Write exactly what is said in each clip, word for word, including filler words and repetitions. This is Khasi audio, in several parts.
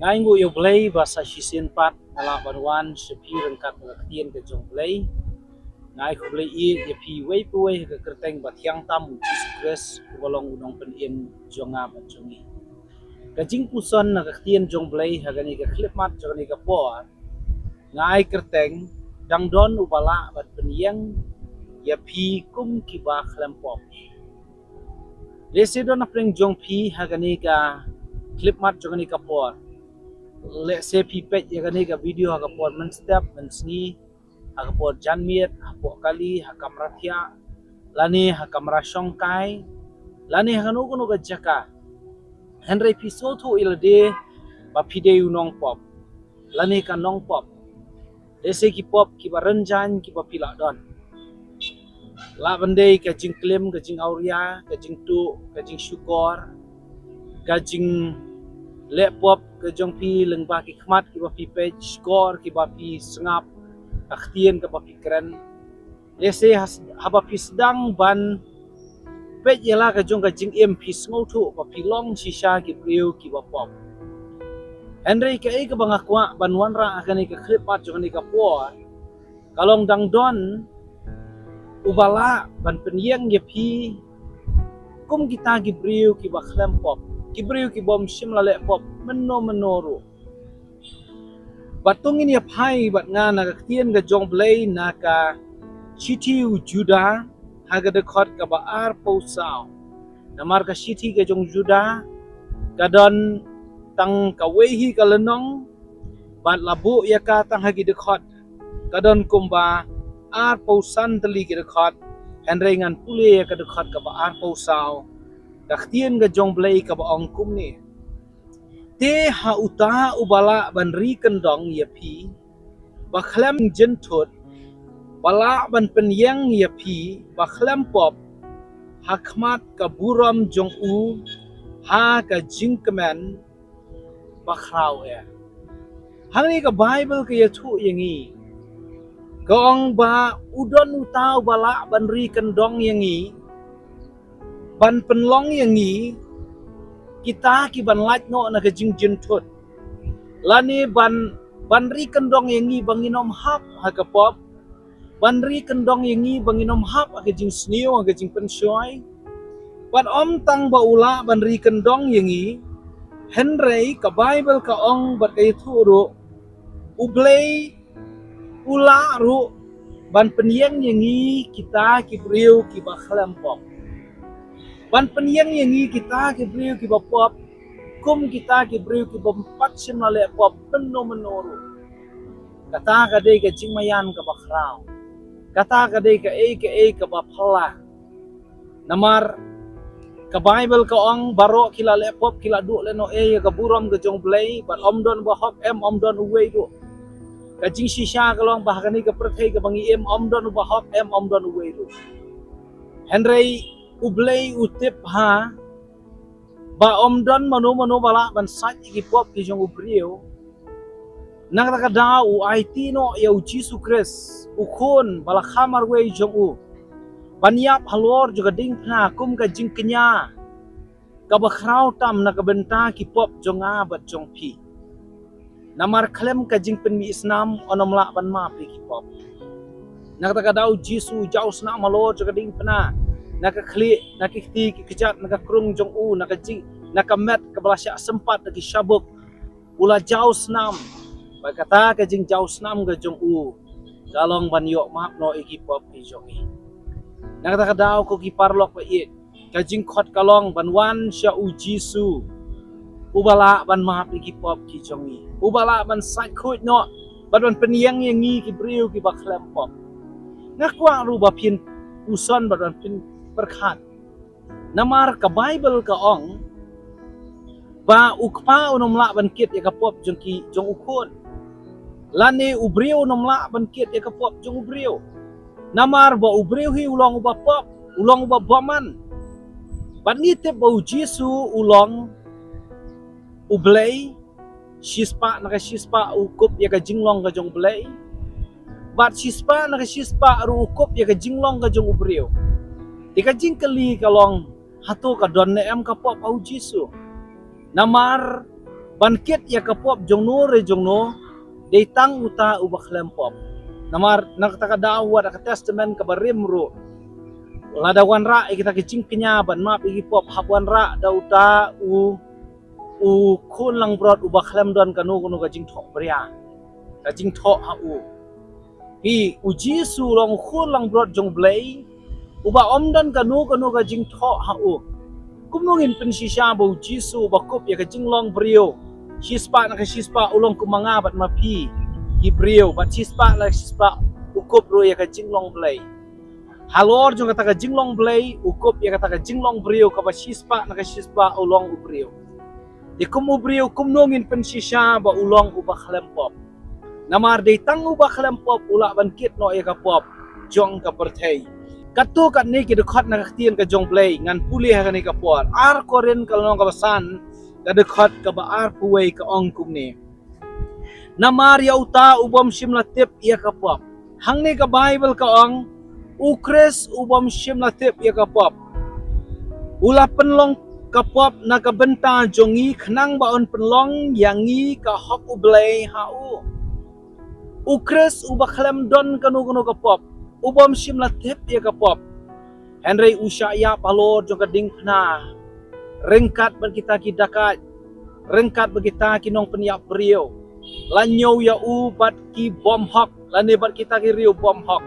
Nga ainguh ïa U Blei ba sa shisien pat nga lah ban wan sha phi ryngkat ka ktien ka jong U Blei. Nga ai khublei ïa phi uwei pa uwei ha ka kyrteng ba thiang tam U Jisu Khrist uba long u nongpynim jong nga bad jong ngi. Ka jingpuson na ka ktien jong U Blei ha kane ka khyllipmat jong kane ka por, nga ai kyrteng, dang don uba lah ban pynïeng ïa phi kum kiba khlem pop. Lehse don hapdeng jong phi ha kane ka khyllipmat jong kane ka por, lehse phi peit ïa kane ka video ha ka por mynstep, mynsngi, ha ka por janmiet, ha por kali, ha kamra thiah, lane ha kamra shongkai, lane ha kano kano ka jaka. Hynrei phi sngewthuh ïa lade ba phi dei u nongpop lane ka nongpop. Lehse ki pop kiba rynjang kiba phi lah don, lah ban dei ka jingklim, ka jingawria, ka jingtuh, ka jingshukor, ka jingleh pop ka jong phi lyngba ki khmat kiba phi peit, shkor kiba phi sngap, ka ktien kaba phi kren. Lehse has- haba phi sdang ban peit ïa la ka jong ka jingim, phi sngewthuh ba phi long shisha ki briew kiba pop. Hynrei kaei kaba nga kwah ban wanrah ha kane ka khyllipmat jong kane ka por, ka long dang don uba lah ban pynïeng ïa phi kum kita ki briew kiba khlem pop, ki briew kibym shym la leh pop mynno mynno ruh. Bad to ngin ïa phai bad nga na ka ktien ka jong U Blei na ka shithi u Juda ha ka dkhot kaba arphew saw. Namar ka shithi ka jong u Juda ka don tang kawei hi ka lynnong, bad la buh ïa ka tang ha ki dkhot, ka don kumba arphew san tylli ki dkhot. Hynrei ngan pule ïa ka dkhot kaba arphew saw. Ka ktien ka jong U Blei kaba ong kumne: Te ha uta uba lah ban ri kyndong ïa phi ba khlem jynthut, ba lah ban pynïeng ïa phi ba khlem pop ha khmat ka burom jong u ha ka jingkmen bakhraw eh. Hangne ka Baibl ka ïathuh ïa ngi, ka ong ba u don uta uba lah ban ri kyndong ïa ngi, ban pynlong ïa ngi kita kiban lait noh na ka jingjynthut, lane ban, ban ri kyndong ïa ngi ba ngin ym hap ha ka pop, ban ri kyndong ïa ngi ba ngin ym hap ha ka jingsniew, ha ka jingpynshoi. Bad ym tang ba u lah ban ri kyndong ïa ngi, hynrei ka Baibl ka ong bad ka ïathuh ruh, U Blei u lah ruh ban pynïeng ïa ngi kita ki briew kiba khlem pop, ban pynïeng ïa ngi kita ki briew kiba pop kum kita ki briew kibym pat shym la leh pop mynno mynno ruh. Kata ka dei ka jingmaïan kaba khraw. Kata ka dei kaei kaei kaba phylla. Namar ka Baibl ka ong, baroh ki la leh pop, ki la duh lehnohei ïa ka burom ka jong U Blei, bad ym don uba hok, em, ym don uwei ruh. Ka jingshisha ka long ba ha kane ka pyrthei kaba ngi im, ym don uba hok, em, ym don uwei ruh. Hynrei U Blei u tip bha ba ym don mano mano ba lah ban sait ïa ki pop ki jong u briew. Na kata ka daw u aiti noh ïa U Jisu Khrist, U Khun ba la kha marwei jong u, ban ïap halor jong ka diengphna kum ka jingkñia kaba khraw tam na ka bynta ki pop jong nga bad jong phi. Namar khlem ka jingpynmih snam, un ym lah ban map ïa ki pop. Na kata ka daw U Jisu u jaw snam halor jong ka diengphna, na ka khlieh, na ki kti ki kjat, na ka krung jong u, na ka jing, na ka met kaba la shah sympat da ki shabuk, u la jaw snam. Bad kata ka jingjaw snam ka jong u ka long ban ïoh map noh ïa ki pop ki jong ngi. Na kata ka daw, ko ki paralok ba ïeit, ka jingkhot ka long ban wan sha U Jisu, uba lah ban map ïa ki pop ki jong ngi, uba lah ban sait khuid noh bad ban pynïeng ïa ngi ki briew kiba khlem pop. Nga kwah ruh ba phin puson bad ban phin pyrkhat. Namar ka Baibl ka ong ba u kpa un ym lah ban kit ïa ka pop jong ki, jong u khun, lane u briew un ym lah ban kit ïa ka pop jong u briew. Namar ba u briew hi u long uba pop, u long uba bymman. Bad ngi tip ba U Jisu u long U Blei, shispah na ka shispah u kup ïa ka jinglong ka jong U Blei, bad shispah na ka shispah ruh u kup ïa ka jinglong ka jong u briew. Te ka jingkylli ka long, hato ka don ne em ka pop ha U Jisu? Namar ban kit ïa ka pop jong no re jong no, dei tang uta uba khlem pop. Namar na kata ka daw wat ka Testament kaba rim ruh, lada wanrah ïa kita ki jingkñia ban map ïa ki pop, hap wanrah da uta u u khun langbrot uba khlem don kano kano ka jingthoh bria, ka jingthoh ha u. Phi, u Jisu u long u khun langbrot jong u Blei uba ym don kano kano ka jingthoh ha u. Kumno ngin pynshisha ba u Jisu uba kup ïa ka jinglong briew, shispah na ka shispah u long kum ma nga bad ma phi ki briew, bad shispah na ka shispah u kup ruh ïa ka jinglong Blei. Halor jong kata ka jinglong Blei u kup ïa kata ka jinglong briew, kaba shispah na ka shispah u long u briew. Te kum u briew, kumno ngin pynshisha ba u long uba khlem pop? Namar dei tang uba khlem pop u lah ban kit noh ïa ka pop jong ka pyrthei. Katto katne ki dkhot na ka ktien ka jong u Blei ngan pule ha kane ka por. Ar Korinth ka lynnong kaba san, ka dkhot kaba arphew wei, ka ong kumne: Namar ïa uta u bym shym la tip ïa ka pop. Hangne ka Baibl ka ong, u Khrist u bym shym la tip ïa ka pop, u la pynlong ka pop na ka bynta jong ngi, khnang ba un pynlong ïa ngi ka hok u Blei ha u. U Khrist uba khlem don kano kano ka pop, u bym shym la tip ïa ka pop, hynrei u shah ïap halor jong ka diengphna ryngkat bad kita ki dakaid, ryngkat bad kita ki nongpynïap briew. La ñiew ïa u bad ki bymhok, lane bad kita ki riew bymhok.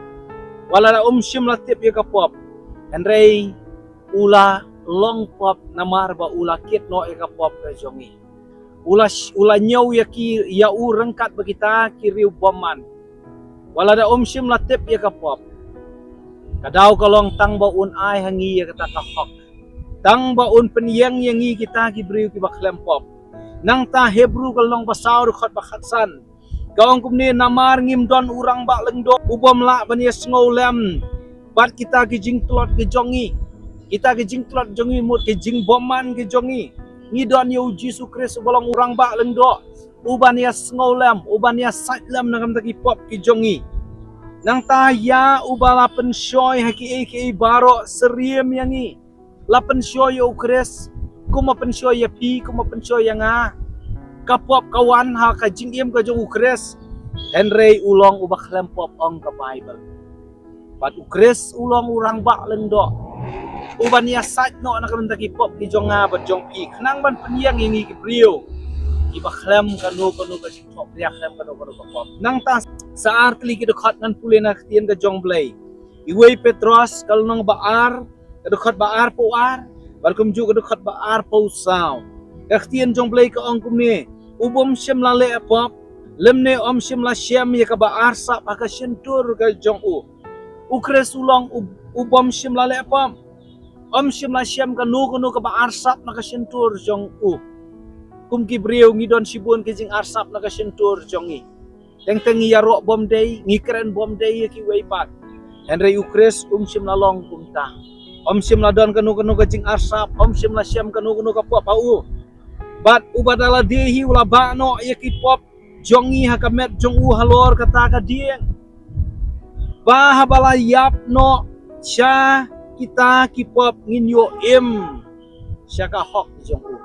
Wat la da um shym la tip ïa ka pop, hynrei u la long pop namar ba u la kit noh ïa ka pop ka jong ngi. U la, u la ñiew ïa ki, ïa u ryngkat bad kita ki riew bymman. Wat la da um shym la tip ïa ka pop, ka daw ka long tang ba un ai ha ngi ïa kata ka hok, tang ba un pynïeng ïa ngi kita ki briew kiba khlem pop. Nangta Hebru ka lynnong ba saw, dkhot ba khatsan, ka ong kumne: Namar ngim don u rangbah lyngdoh u bym lah ban ïasngewlem bad kita ki jingtlot ki jong ngi, kita ki jingtlot jong ngi, mut ki jingbymman ki jong ngi. Ngi don ïa u Jisu Khrist uba long u rangbah lyngdoh, uban ïasngewlem, uban ïasait lem na ka bynta ki pop ki jong ngi. Nangta ïa uba la pynshoi ha kiei kiei baroh syriem ïa ngi. La pynshoi ïa u Khrist, kumba pynshoi ïa phi, kumba pynshoi ïa nga. Ka pop ka wan ha ka jingim ka jong u Khrist, hynrei u long uba khlem pop, ong ka Baibl. Bad u Khrist u long u rangbah lyngdoh, uban ïasait noh na ka bynta ki pop ki jong nga bad jong phi, khnang ban pynïeng ïa ngi ki briew kiba khlem kano kano ka jingthoh bria, khlem kano kano ka pop. Nangta sa ar tylli ki dkhot ngan pule na ka ktien ka jong u Blei. Iwei Petros ka lynnong ba ar, ka dkhot ba arphew ar, bad kumjuh ka dkhot ba arphew saw. Ka ktien jong u Blei ka ong kumne: U bym shym la leh pop, lymne um shym la shem ïa kaba arsap ha ka shyntur ka jong u. U Khrist u long u, u bym shym la leh pop, um shym la shem kano kano kaba arsap na ka shyntur jong u. Kum ki briew ngi don shibun ki jingarsap na ka shyntur jong ngi. Teng teng ngi ïaroh bymdei, ngi kren bymdei ïa kiwei pat. Hynrei u Khrist um shym la long kumta. Um shym la don kano kano ka jingarsap, um shym la shem kano kano ka pop ha u. Bad uba da lade hi u la bah noh ïa ki pop jong ngi ha ka met jong u halor kata ka dieng, ba haba la ïap noh sha kita ki pop ngin ïoh im sha ka hok jong u.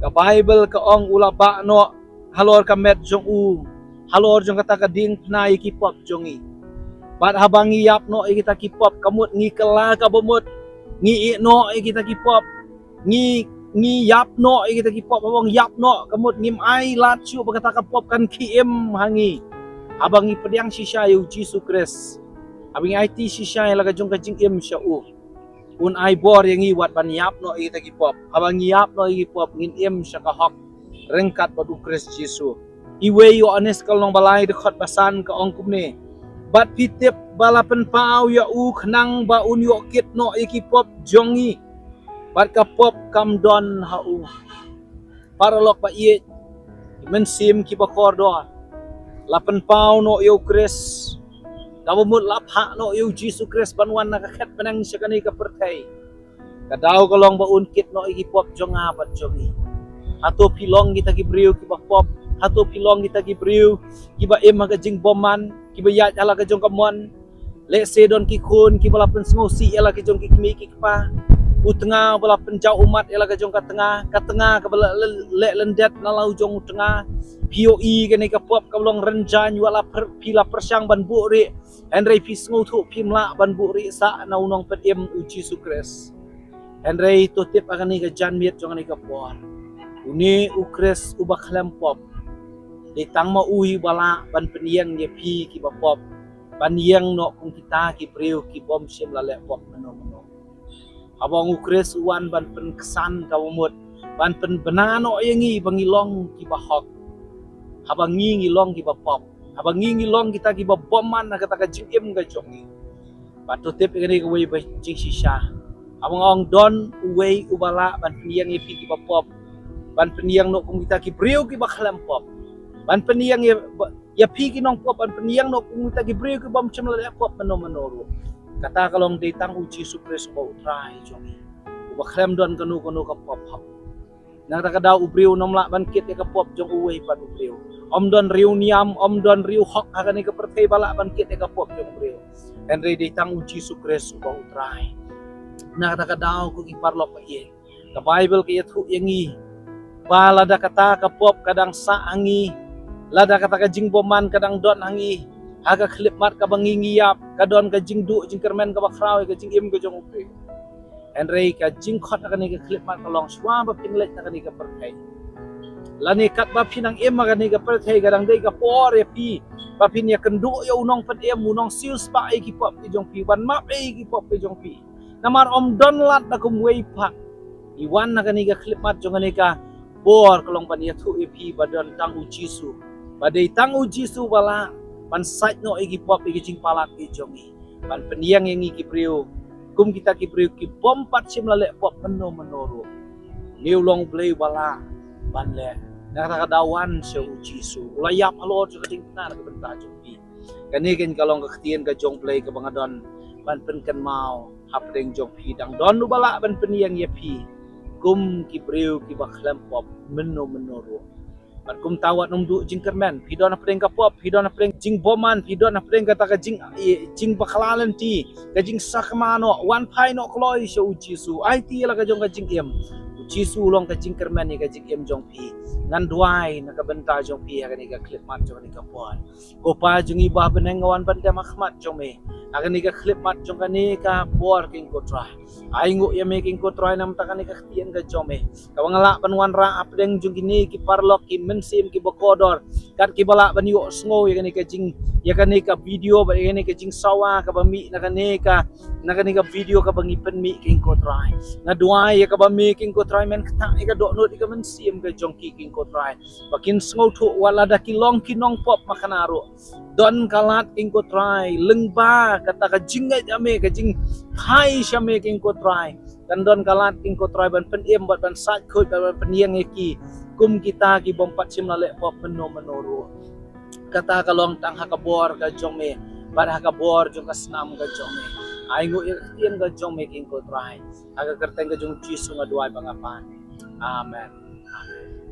Ka Baibl ka ong u la bah noh halor ka met jong u, halor jong kata ka diengphna ïa ki pop jong ngi. Bad haba ngi ïap noh ïa kita ki pop, ka mut ngi kylla kaba mut, ngi ïeh noh ïa kita ki pop, ngi, ngi ïap noh ïa kita ki pop. Haba ngi ïap noh, ka mut ngim ai lad shuh ba kata ka pop kan khie im ha ngi. Haba ngi pdiang shisha ïa u Jisu Khrist, haba ngi aiti shisha ïa la ka jong ka jingim sha u, un ai bor ïa ngi wat ban ïap noh ïa kita ki pop. Haba ngi ïap noh ïa ki pop ngin im sha ka hok ryngkat bad u Khrist Jisu. Iwei Ïoannis ka lynnong ba lai, dkhot ba san ka ong kumne: Bad phi tip ba la pynpaw ïa u khnang ba un ïoh kit noh ïa ki pop jong ngi, bad ka pop kam don ha u. Paralok ba ïeit, ki mynsiem kiba kordor, la pynpaw noh ïa u Khrist, kaba mut la phah noh ïa u Jisu Khrist ban wan na ka khet bneng sha kane ka pyrthei, ka daw ka long ba un kit noh ïa ki pop jong nga bad jong ngi. Hato phi long kita ki briew kiba pop? Hato phi long kita ki briew kiba im ha ka jingbymman, kiba ïaid ha la ka jong ka mon? Lehse don ki khun kiba la pynsngewsih ïa la ki jong ki kmie ki kpa. U tnga ba la pynjaw ummat ïa la ka jong ka tnga, ka tnga kaba la leh lyndet na la u jong u tnga. Phi ïohi kane ka pop kaba long rynjang, wat la phi la pyrshang ban buhrieh, hynrei phi sngewthuh phim lah ban buhrieh sah na u nongpynim u Jisu Khrist. Hynrei to tip ha kane ka janmiet jong kane ka por, une u Khrist uba khlem pop, dei tang ma u hi ba lah ban pynïeng ïa phi kiba pop, ban ïeng noh kum kita ki briew ki bym shym la leh pop mynno mynno. Haba u Khrist u wan ban pynksan kaba mut, ban pynbna noh ïa ngi ba ngi long kiba hok, haba ngi ngi long kiba pop, haba ngi ngi long kita kiba bymman na kata ka jingim ka jong ngi. Bad to tip ïa kane kawei ba jingshisha, haba nga ong don uwei uba lah ban pynïeng ïa phi kiba pop, ban pynïeng noh kum kita ki briew kiba khlem pop, ban pynïeng ïa ba ïa phi ki nongpop, ban pynïeng noh kum kita ki briew ki bym shym la leh pop mynno mynno ruh. Kata ka long dei tang u Jisu Khrist uba u Trai jong ngi, uba khlem don kano kano ka pop hok. Na kata ka daw u briew um lah ban kit ïa ka pop jong uwei pat u briew. Ym don riewniam, ym don riewhok ha kane ka pyrthei ba lah ban kit ïa ka pop jong u briew, hynrei dei tang u Jisu Khrist uba u Trai. Na kata ka daw ko ki paralok ba ïeit, ka Baibl ka ïathuh ïa ngi ba lada kata ka pop ka dang sah ha ngi, lada kata ka jingbymman ka dang don ha ngi, ha ka khyllipmat kaba ngi ngi ïap, ka don ka jingduh jingkyrmen kaba khraw ïa ka jingim ka jong u briew. Hynrei ka jingkhot ha kane ka khyllipmat ka long shuwa ba phin leit na kane ka pyrthei, lane katba phin nang im ha kane ka pyrthei, ka dang dei ka por ïa phi ba phin ïakynduh ïa u nongpynim, u nongsiew spah ïa ki pop ki jong phi, ban map ïa ki pop ki jong phi. Namar ym don lad da kumwei pat. Ngi wan na kane ka khyllipmat jong kane ka por ka long ban ïathuh ïa phi ba don tang u Jisu, ba dei tang u Jisu ba lah ban sait noh ïa ki pop ïa ki jingpalat ki jong ngi, ban pynïeng ïa ngi ki briew kum kita ki briew ki bym pat shym la leh pop mynno mynno ruh. Une u long u Blei uba lah ban leh. Na kata ka daw wan sha u Jisu, u la ïap halor jong ka diengphna na ka bynta jong phi. Kane kan ka long ka ktien ka jong u Blei kaba nga don ban pynkynmaw hapdeng jong phi. Dang don uba lah ban pynïeng ïa phi kum ki briew kiba khlem pop mynno mynno ruh. Bad kumta wat nym duh jingkyrmen. Phi don hapdeng ka pop, phi don hapdeng jingbymman, phi don hapdeng kata ka jing, eh, jingbakla lynti, ka jingsakma noh, wan phai noh kloi sha u Jisu, aiti ïa la ka jong ka jingim. U Jisu u long ka jingkyrmen ïa ka jingim jong phi. Ngan duwai na ka bynta jong phi ha kane ka khyllipmat jong kane ka por. Ko Pa jong ngi ba ha bneng, nga wan ban dem ha khmat jong me ha kane ka khyllipmat jong kane ka por, King ko Trai. Ai nguh ïa me, King ko Trai, namar kane ka ktien ka jong me kaba nga lah ban wanrah hapdeng jong kine ki paralok ki mynsiem kiba kordor, kat kiba lah ban ïohsngew ïa kane ka jing, ïa kane ka video, bad ïa kane ka jingsawa kaba mih na kane ka, na kane ka video kaba ngi pynmih, King ko Trai. Nga duwai ïa kaba me, King ko Trai, men ktah ïa ka dohnud ïa ka mynsiem ka jong ki, King ko Trai, ba kin sngewthuh wat lada ki long ki nongpop makna ruh, don ka lad, King ko Trai, lyngba kata ka jingngeit ha me, ka jingphai sha me, King ko Trai, kan don ka lad, King ko Trai, ban pynim bad ban sait khuid bad ban pynïeng ïa ki kum kita ki bym pat shym la leh pop mynno mynno ruh. Kata ka long tang ha ka bor ka jong me bad ha ka bor jong ka snam ka jong me. Ai nguh ïa ka ktien ka jong me, King ko Trai. Ha ka kyrteng ka jong u Jisu nga duwai ba nga pan. Amen. Amen.